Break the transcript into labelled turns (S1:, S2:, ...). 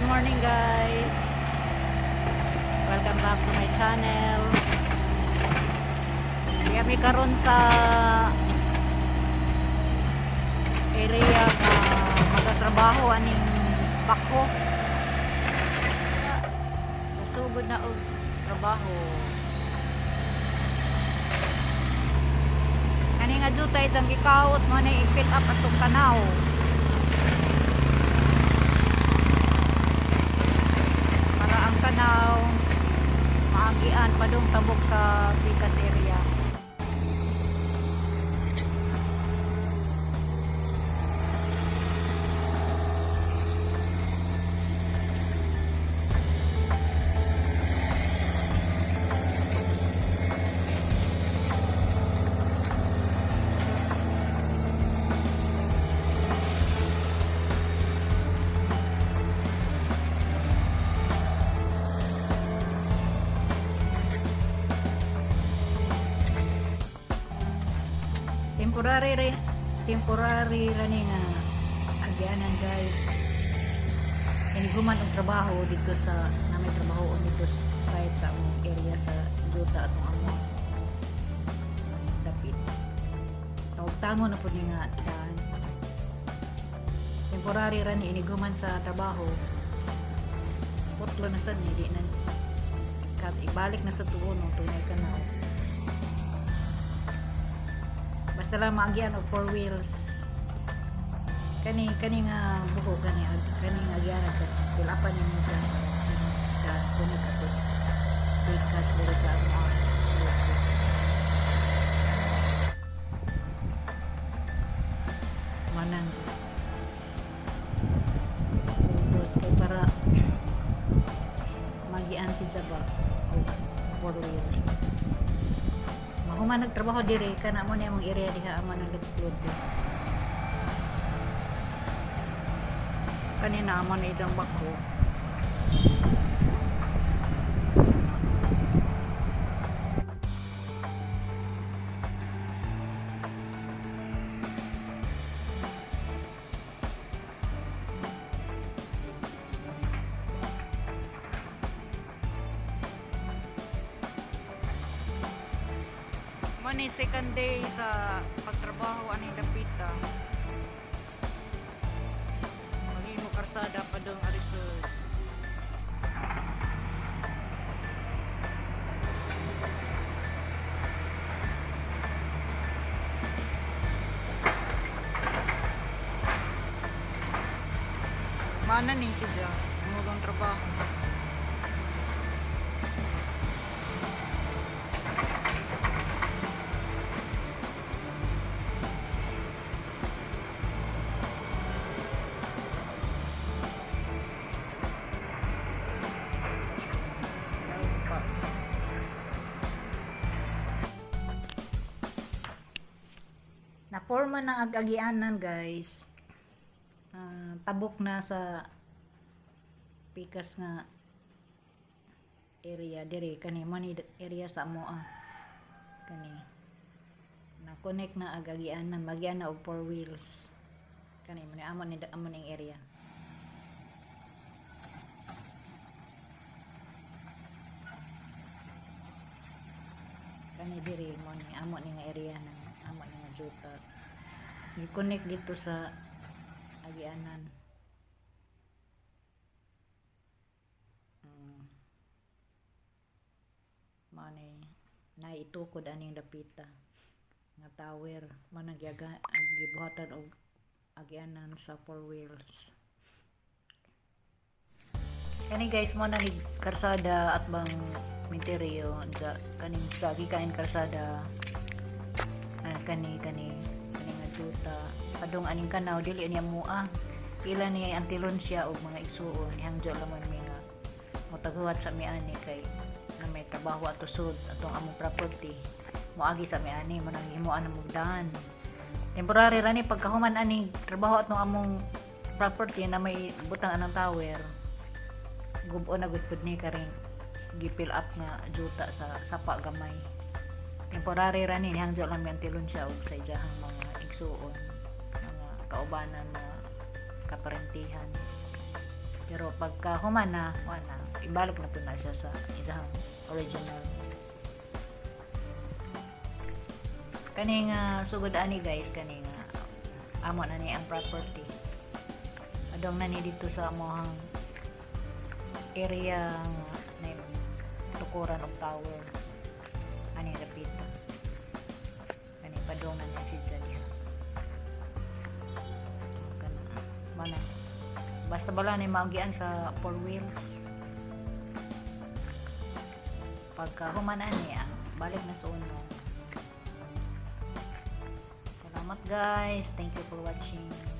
S1: Morning, guys! Welcome back to my channel. Kaya mi karon sa area nga magatrabaho aning backhoe. Nasugod na og trabaho. Kani nga jutay itang gikawot mo na i-fill up atong tanaw. Para ang tanaw maagian padung tabok sa Pikas area. Temporary ra ni nga agyanan, guys. Inighuman og trabaho dito sa namay trabaho dito sa site sa among area sa Juta atong among dapit. Tawag na pud ni nga daan. Temporary ra ni inighuman sa trabaho. Putlo na sad ni, di na kat ibalik na sa tuon ng tunay kanaw. Basta lang maagian og four wheels. Kani kani nga buho kani kani nga agianan kani pilapan ni mo dyan para ka kunik atos pikas diri sa amo. Manang dos kay para magian si Jaba og four wheels. Mahuman nagtrabaho diri kana mo ni among area diha amo nang nagplod. Kanina amo na ijang backhoe. Mo ni second day sa pagtrabaho aning dapita. Maghimo karsada padung Alisod. Mana ni siya, mugang trabaho. Pa. Naporma na ang agianan, guys. Ah, tabok na sa pikas nga area dire kani mo ni area sa amoa kani na connect na ag agianan, magian na og four wheels. Kani mo ni amo ni amo ning area. Kani diri mo ni amo ni nga area ng amo ni nga juta, gi-connect dito sa agianan. Mao ni naitukod aning dapita nga tower man ang gibuhatan og agianan sa four wheels. Kani, guys, mo na ni karsada at bang Minteryo sa kaning lagi kain karsada, ah, kani kani kani nga juta padung aning kanaw dili niya mua pila niya antilon siya og mga igsuon. Hangjo lamon mi nga motaguhat sa mi ani kay na may trabaho ato sud atong among property, moagi sa mi ani mo nang himuan ang mugdahan. Temporary ra ni. Pagkahuman ani trabaho atong among property na may butang anang tower, gubo na gud pud ni karing gi-fill up nga juta sa sapa gamay. Temporary ra ni, hangjo lang mi antilon siya og sa iyahang mga igsuon, mga kaubanan, mga kaparentihan. Pero pagka human na, wala, ibalik na po na siya sa isang original. Kani nga sugod ani guys, kani nga amo na ni ang property. Adong na ni dito sa amohang area nga na tukuran og tower. Ani rapita. Kani padong na ni siya diha. Kana mana. Basta bala ni maagian sa four wheels. Pagka human ani, balik na sa uno. Salamat guys. Thank you for watching.